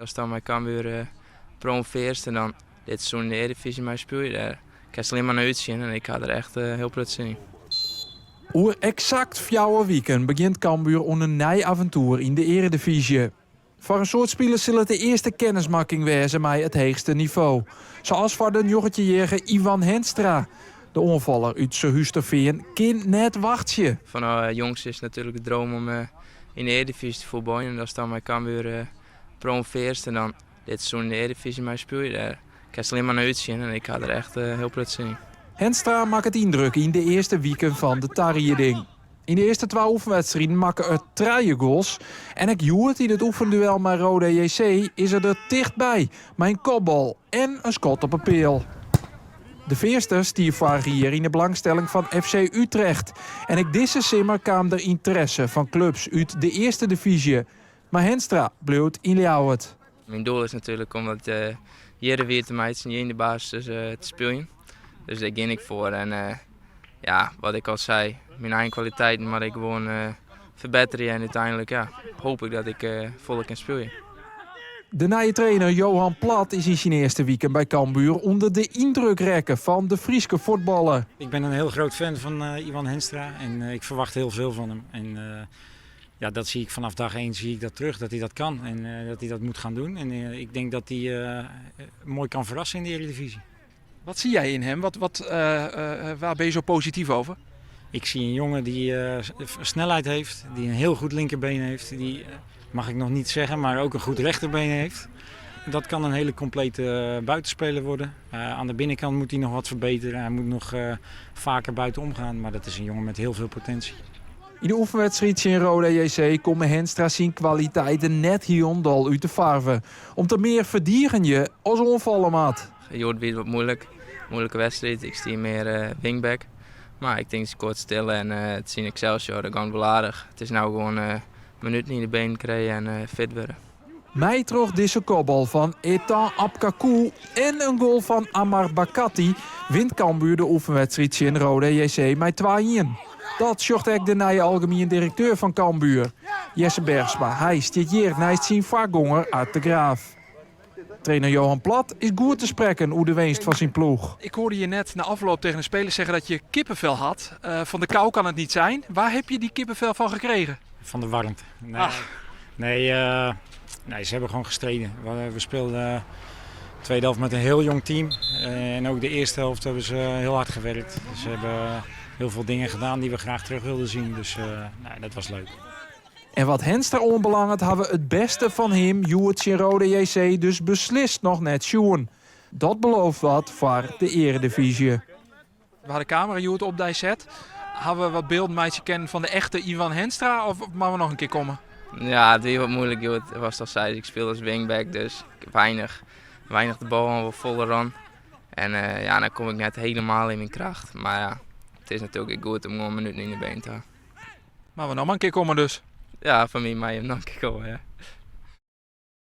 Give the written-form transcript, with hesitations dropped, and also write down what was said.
Ast dan mei Cambuur promovearrest en dan dit seizoen in de Eredivisie mei spylje, dêr kinst allinne mar nei útsjen en ik ha der echt hiel protte sin yn. Oer eksakt 4 wiken begjint Cambuur oan in nij aventoer yn de earedivyzje. Foar in soad spilers sil it de earste kennismakking wêze mei it heechste nivo. Sa as foar de 19-jierrige Iwan Henstra. De oanfaller út Surhústerfean kin net wachtsje. Fan jongs is natuerlik de droom om yn de Eredivisie te fuotbaljen. En ast dan mei Cambuur promovearrest en dan dit seizoen yn de Eredivisie mei spylje, dêr kinst allinne mar nei útsjen en ik ha der echt hiel protte sin yn. Henstra makket yndruk yn de earste wiken fan de tarieding. Yn de earste twa oefenwedstriden makke er trije goals. En ek hjoed yn it oefenduel mei Roda JC is er der tichtby mei in kopbal en in skot op 'e peal. De Feanster stie foarich jier yn 'e belangstelling fan FC Utrecht. En ek dizze simmer kaam der ynteresse fan klups út de earste divyzje. Mar Henstra bliuwt yn Ljouwert. Myn doel is natuerlik om dat hjir wier te meitsjen, hjir yn de basis te spyljen. Dus dêr gean ik foar. En ja, wat ik al sei, myn eigen kwaliteiten moat ik gewoan ferbetterje. En úteinlik ja, hoop ik dat ik folle kin spylje. De nije trainer Johan Plat is yn syn earste wiken by Cambuur ûnder de yndruk rekke fan de Fryske fuotballer. Ik ben een heel groot fan fan Iwan Henstra en ik verwacht heel veel van hem. En ja, dat zie ik vanaf dag 1 zie ik dat terug, dat hij dat kan en dat hij dat moet gaan doen. En ik denk dat hij mooi kan verrassen in de Eredivisie. Wat zie jij in hem? Waar ben je zo positief over? Ik zie een jongen die snelheid heeft, die een heel goed linkerbeen heeft. Die, mag ik nog niet zeggen, maar ook een goed rechterbeen heeft. Dat kan een hele complete buitenspeler worden. Aan de binnenkant moet hij nog wat verbeteren. Hij moet nog vaker buiten omgaan. Maar dat is een jongen met heel veel potentie. Yn de oefenwedstriid tsjin Roda JC komme Henstra syn kwaliteiten net hielendal út de farve. Om't er mear ferdigenje as oanfalle moat. Hjoed wie it wat moeilik. Moeilike wedstriid. Ik stie mear wingback. Mar ik tink kort stille en tsjin Excelsior, dat gie wol aardich. It is no gewoan minuten yn de benen krije en fit wurde. Mei troch dizze kopbal fan Ethan Apkakou en in goal fan Ammar Bakkati wint Cambuur de oefenwedstriid tsjin Roda JC mei 2-1. Dat sjocht ek de nije algemien direkteur fan Cambuur, Jesse Bergsma. Hy stiet hjir neist syn foargonger Ard de Graaf. Trainer Johan Plat is goed te sprekken oer de winst fan syn ploech. Ik hoorde je net na afloop tegen de spelers zeggen dat je kippenvel had. Van de kou kan het niet zijn. Waar heb je die kippenvel van gekregen? Van de warmte. Nee, Ah. nee, nee, ze hebben gewoon gestreden. We speelden de tweede helft met een heel jong team. En ook de eerste helft hebben ze heel hard gewerkt. Ze hebben heel veel dingen gedaan die we graag terug wilden zien. Dus nee, dat was leuk. En wat Henstra oanbelanget ha we it bêste fan him hjoed tsjin Roda JC dus beslist noch net sjoen. Dat belooft wat foar de earedivyzje. We ha de kamera hjoed op dy set. Ha we wat bylden meitsje kinnen fan de echte Iwan Henstra of moatte we noch in kear komme? Ja, it wie wat moeilik hjoed. Watst al seist, ik spile as wingback, dus weinich de bal oan, wol folle run. En ja, dan kom ik net helemaal yn myn kracht. Mar ja, it is natuerlik ek goed om gewoan minuten yn de benen te hawwen. Moatte we noch mar in kear komme dus? Ja, fan my mei jim noch in kear komme, ja.